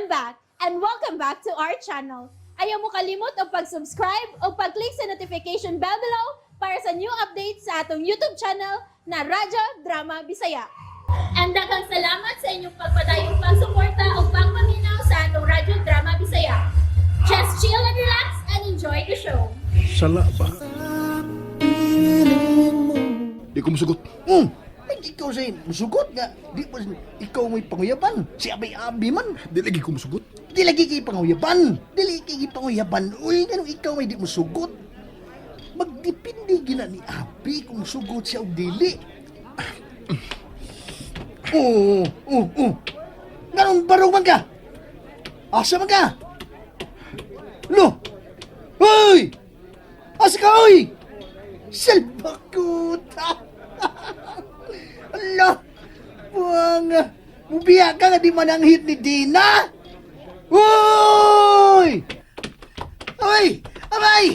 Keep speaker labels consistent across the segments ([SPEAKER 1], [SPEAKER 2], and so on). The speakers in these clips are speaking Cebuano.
[SPEAKER 1] I'm back and welcome back to our channel. Ayaw mo kalimot og pag-subscribe o pag-click sa notification bell below para sa new updates sa atong YouTube channel na Radyo Drama Bisaya. And daghang salamat sa inyong pagpadayong pagsuporta o pagpaminaw sa atong Radyo Drama Bisaya. Just chill and relax and enjoy the show.
[SPEAKER 2] Sala ba? Di ko musugot.
[SPEAKER 3] Ay, ikaw say, musugot nga. Di mo, ikaw may panguyaban. Si Abay-Abi man.
[SPEAKER 2] Di lagi ko musugot.
[SPEAKER 3] Di lagi kay panguyaban. Dili kay panguyaban. Uy, ganun ikaw may di musugot. Magdepende gina ni Abi kung musugot siya o dili. Oo. Ganun barong man ka? Asa man ka? Lo! Hoy! Asa ka, hoy? Salbakuta! Ala! Buang! Mubiya ka nga di man ang hit ni Dina! Uy! Abay! Abay!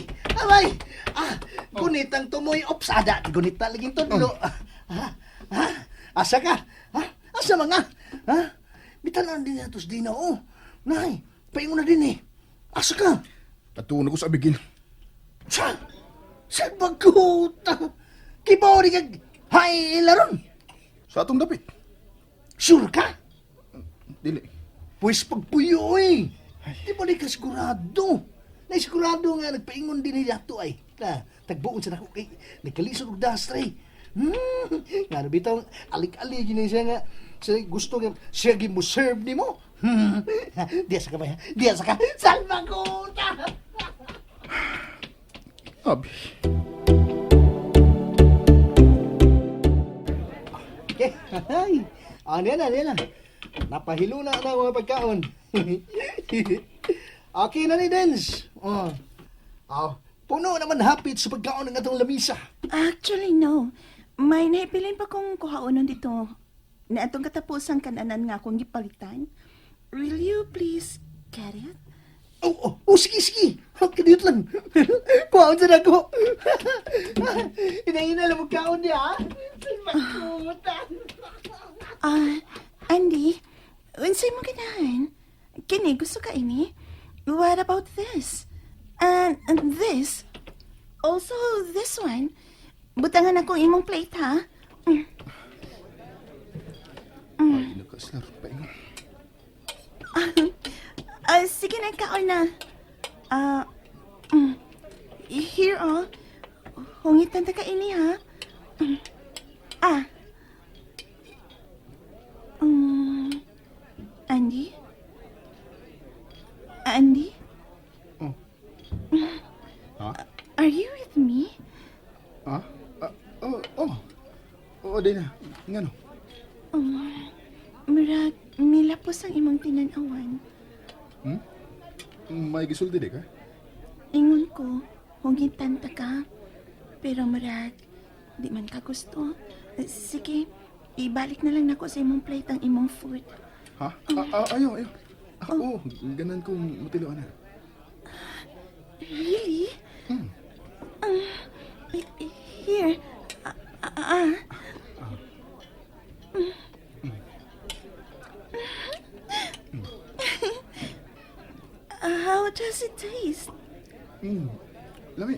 [SPEAKER 3] Abay! Ah, gunitang tumoy. Ops, ada. Gunita laging tudlo. Ha? Ha? Asa ka? Ha? Asa mga? Ha? Bitanan din natos Dina, oh. Nay, paingon na din eh. Asa ka?
[SPEAKER 2] Atuon ako sa Abigail.
[SPEAKER 3] Sa? Sa baguta? Kibaw rin kag hay laron.
[SPEAKER 2] Sa atong dapit.
[SPEAKER 3] Sure ka?
[SPEAKER 2] Dili.
[SPEAKER 3] Pwes pagpuyo eh. Di ba di ka sigurado? Naisigurado nga nagpaingon din ni ato ay. Na, tagbuon sa nako kay nagkalisod og dastre. Nga na bitaw alik-alik gini siya nga siya gusto nga siya gi mo serve nimo. Diya sa ka ba? Diya sa ka. Salva ko.
[SPEAKER 2] Abi.
[SPEAKER 3] Okay. Ay. Ano yan, ano yan. Napahilo na na mga pagkaon. Okay na ni Dens. Oh. Oh, puno naman hapit sa pagkaon ng atong lamisa.
[SPEAKER 4] Actually, no. May naipilin pa kong kuhaonon dito. Na atong katapusan kananan nga akong gipalitan. Will you please get it?
[SPEAKER 3] Oh, sige, sige. Kadiyot lang. Kuhaon sa nako. Hinahina lang magkaon niya, ha? Magkuta.
[SPEAKER 4] Ah, Andy, unsay mo ganahan? Kini, gusto ka ini? What about this? And this? Also, this one. Butangan ako imong plate, ha?
[SPEAKER 2] Ay, nakaslar. Paingon.
[SPEAKER 4] Ah, sige na, kaon na. Ah, Here, oh. Hungitan ta ka ini, ha? Ah. Andy? Andy?
[SPEAKER 2] Oh. Ha?
[SPEAKER 4] Are you with me?
[SPEAKER 2] Ha? Ah, oh. Oo, di na. Ngano?
[SPEAKER 4] Murag, milapos ang imong tinanawan.
[SPEAKER 2] May gisulti di ka?
[SPEAKER 4] Ingon ko, hungitan ta ka. Pero murag, di man ka gusto. Sige, ibalik na lang nako sa imong plate ang imong food.
[SPEAKER 2] Ha? Ah, ayaw, ayaw. Ah, oo, ganan kong matiloan na.
[SPEAKER 4] Really? Here. Ah, ah, ah. How does it taste?
[SPEAKER 2] Lami.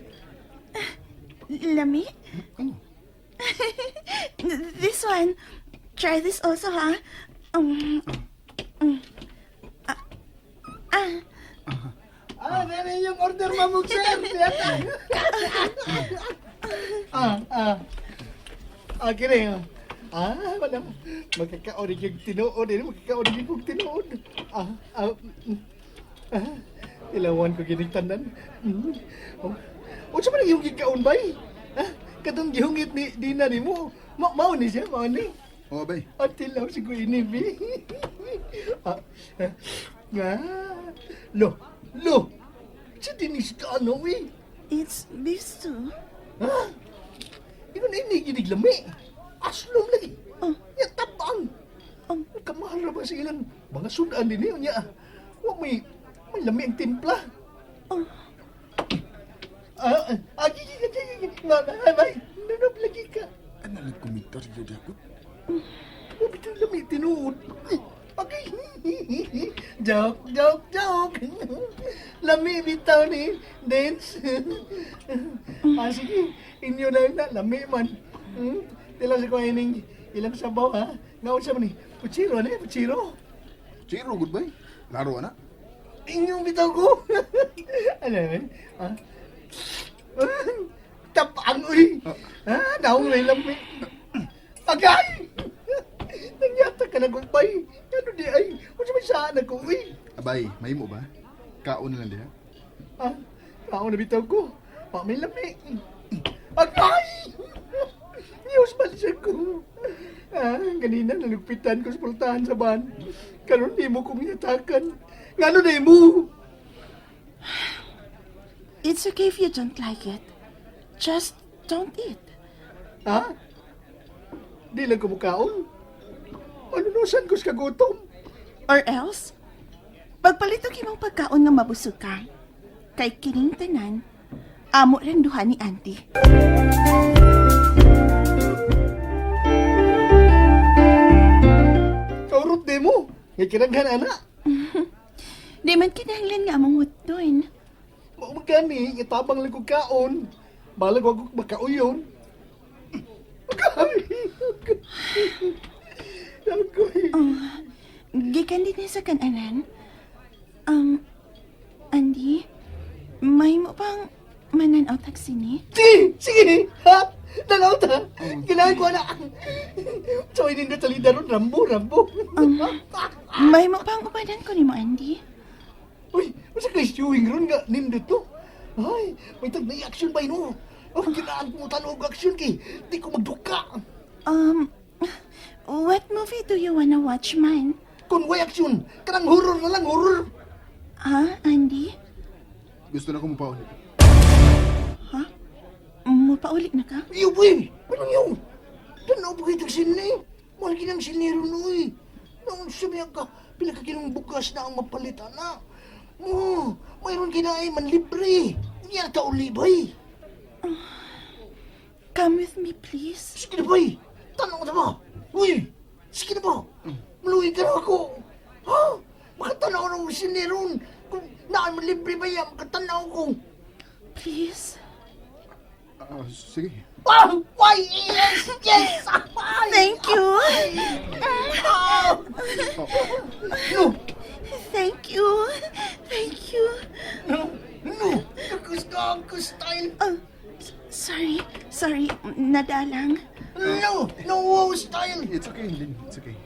[SPEAKER 4] Lami?
[SPEAKER 2] Oh.
[SPEAKER 4] This one. Try this also, ha? Ah. Ah.
[SPEAKER 3] Ah, meron yung order mamog, sir. Yata. Ah, ah. Ah, kini. Ah, Ah, wala. Magkakaon yung tinuod. Eh. Magkakaon yung tinuod. Ah, ah. Ah. Ilawan ko gining tanan. Oh. Unsa man yung gikaon bay? Ah, katong gihungit ni Dina nimo. Ma mao ni siya, mao ni.
[SPEAKER 2] Oo, bay.
[SPEAKER 3] At tilaw si Kuya bi. Ah, ah, ah. Lo, lo. Sa dinis ka ano eh.
[SPEAKER 4] It's beef stew.
[SPEAKER 3] Ha? Ikaw na iniginig lami. Aslom lagi.
[SPEAKER 4] Oh.
[SPEAKER 3] Nya tabang.
[SPEAKER 4] Oh.
[SPEAKER 3] Kamahal ra ba sa ilang mga sudan din eh. Nya, wa may lami ang timpla.
[SPEAKER 4] Oh.
[SPEAKER 3] Ah, ah, ah, gigi, gigi, gigi. Nga, nga, nga, nunop lagi ka.
[SPEAKER 2] Ano lang komentaryo di ako?
[SPEAKER 3] Wa bitaw lami tinuod. Ay, okay. Joke, joke, joke. Lami bitaw ni Dance. Ah, sige, inyo na na, lami man. Tila sa ko ining ilang sabaw ha. Ngaon sa man ni? Puchiro ni, puchiro.
[SPEAKER 2] Chiro, goodbye. Laro ana.
[SPEAKER 3] Inyong bitaw ko. Ano yun? Ha? Tapang uy. Ha? Naong may lami. Agay! Nangyata ka na gumpay. Ano di ay? Kung sa may saan ako uy.
[SPEAKER 2] Abay, mahimo ba? Kaon na lang diha.
[SPEAKER 3] Ah, tao na bitaw ko. Pa may lami. Agay! News man siya ko. Ah, ganina nalugpitan ko sa pultahan sa ban. Karon di mo kong yatakan. Ngano di mo?
[SPEAKER 4] It's okay if you don't like it. Just don't eat.
[SPEAKER 3] Ha? Di lang kumukaon. Malunusan ko sa kagutom.
[SPEAKER 4] Or else, pagpalit og imong pagkaon nga mabusog ka, kay kining tanan, amo rin duha ni auntie.
[SPEAKER 3] Kaurot di mo. Nga kinaghan, ana.
[SPEAKER 4] Di man kinahanglan nga among huton.
[SPEAKER 3] Mao man gani, itabang lang kong kaon. Balag wag ko makauyon. Agay! Agay!
[SPEAKER 4] Gikan din niya sa kananan. Andy, may mo bang mananaw taxi ni?
[SPEAKER 3] Sige! Sige! Ha? Dalaw ta! Kailangan ko na! So, inindot sa lida ron. Rambo, rambo.
[SPEAKER 4] May mo bang upanan ko ni mo, Andy?
[SPEAKER 3] Uy, masa kay chewing ron nga nindot to? Ay, may tag na action ba ino? Oh, kinaan ko tanong og action kay di ko magduka.
[SPEAKER 4] What movie do you wanna watch, man?
[SPEAKER 3] Kung way action, kanang horror na lang, horror.
[SPEAKER 4] Ha, Andy?
[SPEAKER 2] Gusto na ko mapaulit.
[SPEAKER 4] Ha? Mapaulit na ka?
[SPEAKER 3] Iyo, boy! Ano yun? Tanaw pa kayo sine? Mahal kinang sinero no, eh. Noon sumiyak ka, pila ka kinang bukas na ang mapalit, ana. Mo, mayroon kinaay man libre. Unya ta uli, bay.
[SPEAKER 4] Come with me, please.
[SPEAKER 3] Sige na, bay. Tanaw na ba? Uy, sige na ba? Maluwi ka na ako. Ha? Makatanaw na ang sineron. Kung naan man libre ba yan, makatanaw ko.
[SPEAKER 4] Please.
[SPEAKER 2] Ah, sige.
[SPEAKER 3] Ah! Why? Yes! Yes! Ay!
[SPEAKER 4] Thank you.
[SPEAKER 3] Ah! No!
[SPEAKER 4] Thank you. Thank you.
[SPEAKER 3] No! No! Gusto ko style!
[SPEAKER 4] Oh, sorry. Sorry. Nadalang.
[SPEAKER 3] No! No wow style!
[SPEAKER 2] It's okay, Lynn. It's okay.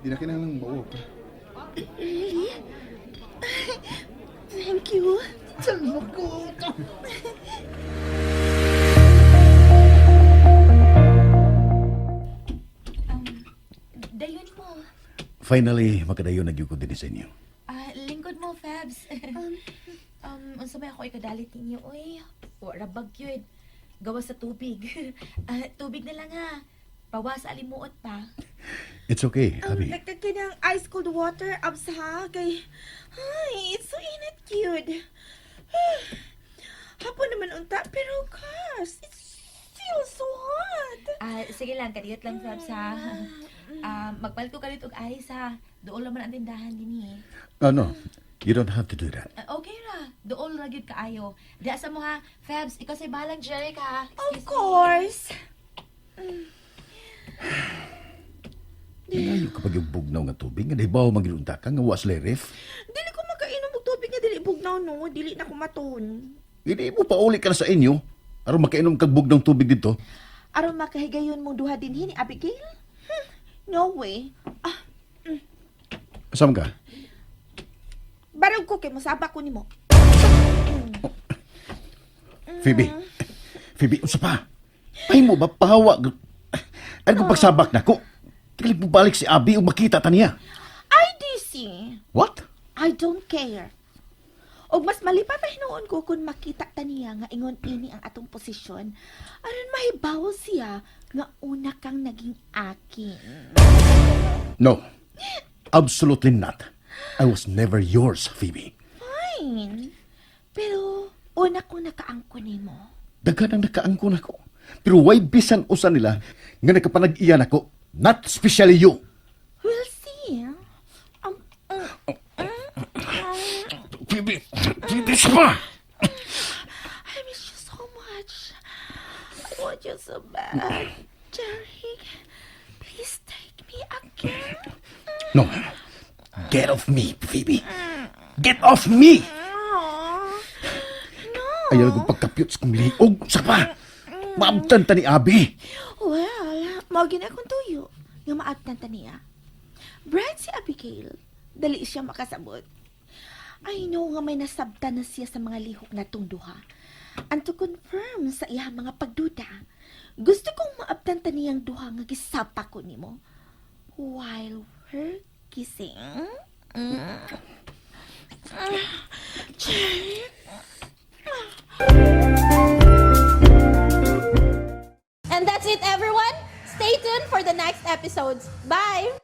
[SPEAKER 2] Di na kinahanglang mauwaw ka.
[SPEAKER 4] Really? Thank you.
[SPEAKER 3] Salmo ko!
[SPEAKER 5] Dayon mo.
[SPEAKER 6] Finally, makadayon na gyud ko dinhi sa inyo.
[SPEAKER 5] Ah, lingkod mo, Fabs. Unsa may ako ikadalit ninyo, oy. Wa ra bag yun. Gawa sa tubig. Ah, tubig na lang ha. Pawa sa alimuot pa.
[SPEAKER 6] It's okay, Abi.
[SPEAKER 7] Dagdag ka ng ice cold water, abs ha? Kay, ay, it's so init cute. Hapon naman unta, pero gosh, it's still so hot.
[SPEAKER 5] Ah, sige lang, kadiyot lang, Fabs ha. Ah, magpalit ko kalit og ice ha. Dool naman ang tindahan dinhi.
[SPEAKER 6] Oh, no, you don't have to do that.
[SPEAKER 5] Ah, okay ra. Dool ra gyud kaayo. Diya sa mo ha. Fabs, ikaw say bahalang Jeric ha.
[SPEAKER 7] Of
[SPEAKER 5] Excuse me.
[SPEAKER 7] course.
[SPEAKER 6] Nangayo kapag yung bugnaw nga tubig, nga nahibaw man gyud unta ka nga wa sila ref.
[SPEAKER 7] Dili ko makainom og tubig nga dili bugnaw no, dili na ko maton.
[SPEAKER 6] Hindi mo pauli ka na sa inyo aron makainom kag bugnaw tubig dito.
[SPEAKER 7] Aron makahigayon mong duha dinhi ni Abigail? No way. Ah,
[SPEAKER 6] Asam ka?
[SPEAKER 7] barog ko kay mosaba ko nimo.
[SPEAKER 6] Phoebe. Phoebe, unsa pa? Ay mo ba pahawa? Ano kung pagsabak na ko? Tigli mo balik si Abi ug makita ta niya.
[SPEAKER 7] Ay, DC.
[SPEAKER 6] What?
[SPEAKER 7] I don't care. Og mas malipay pa hinuon ko kung makita ta niya nga ingon ini ang atong posisyon. Aron mahibaw siya nga una kang naging akin.
[SPEAKER 6] No. Absolutely not. I was never yours, Phoebe.
[SPEAKER 7] Fine. Pero una ko nakaangko nimo.
[SPEAKER 6] Daghan ang nakaangkon ako. Pero way bisan usa nila nga nakapanag-iya nako. Not especially you.
[SPEAKER 7] We'll see.
[SPEAKER 6] Phoebe! Phoebe, pa!
[SPEAKER 7] I miss you so much. I want you so bad. Jeric, please take me again.
[SPEAKER 6] No. Get off me, Phoebe. Get off me!
[SPEAKER 7] Aw. No.
[SPEAKER 6] Ayaw kong pagkapyot sa kong liog. Sa pa! Maabtan ta ni Abi.
[SPEAKER 7] Well, mao gyud akong tuyo nga maabtan ta niya. Bright si Abigail. Dali siya makasabot. I know nga may nasabtan na siya sa mga lihok na duha. And to confirm sa iya mga pagduda, gusto kong maabtan ta niyang duha nga gisapa ko nimo. While we're kissing. Mm. Ah, Jeric.
[SPEAKER 1] And that's it, everyone. Stay tuned for the next episodes. Bye!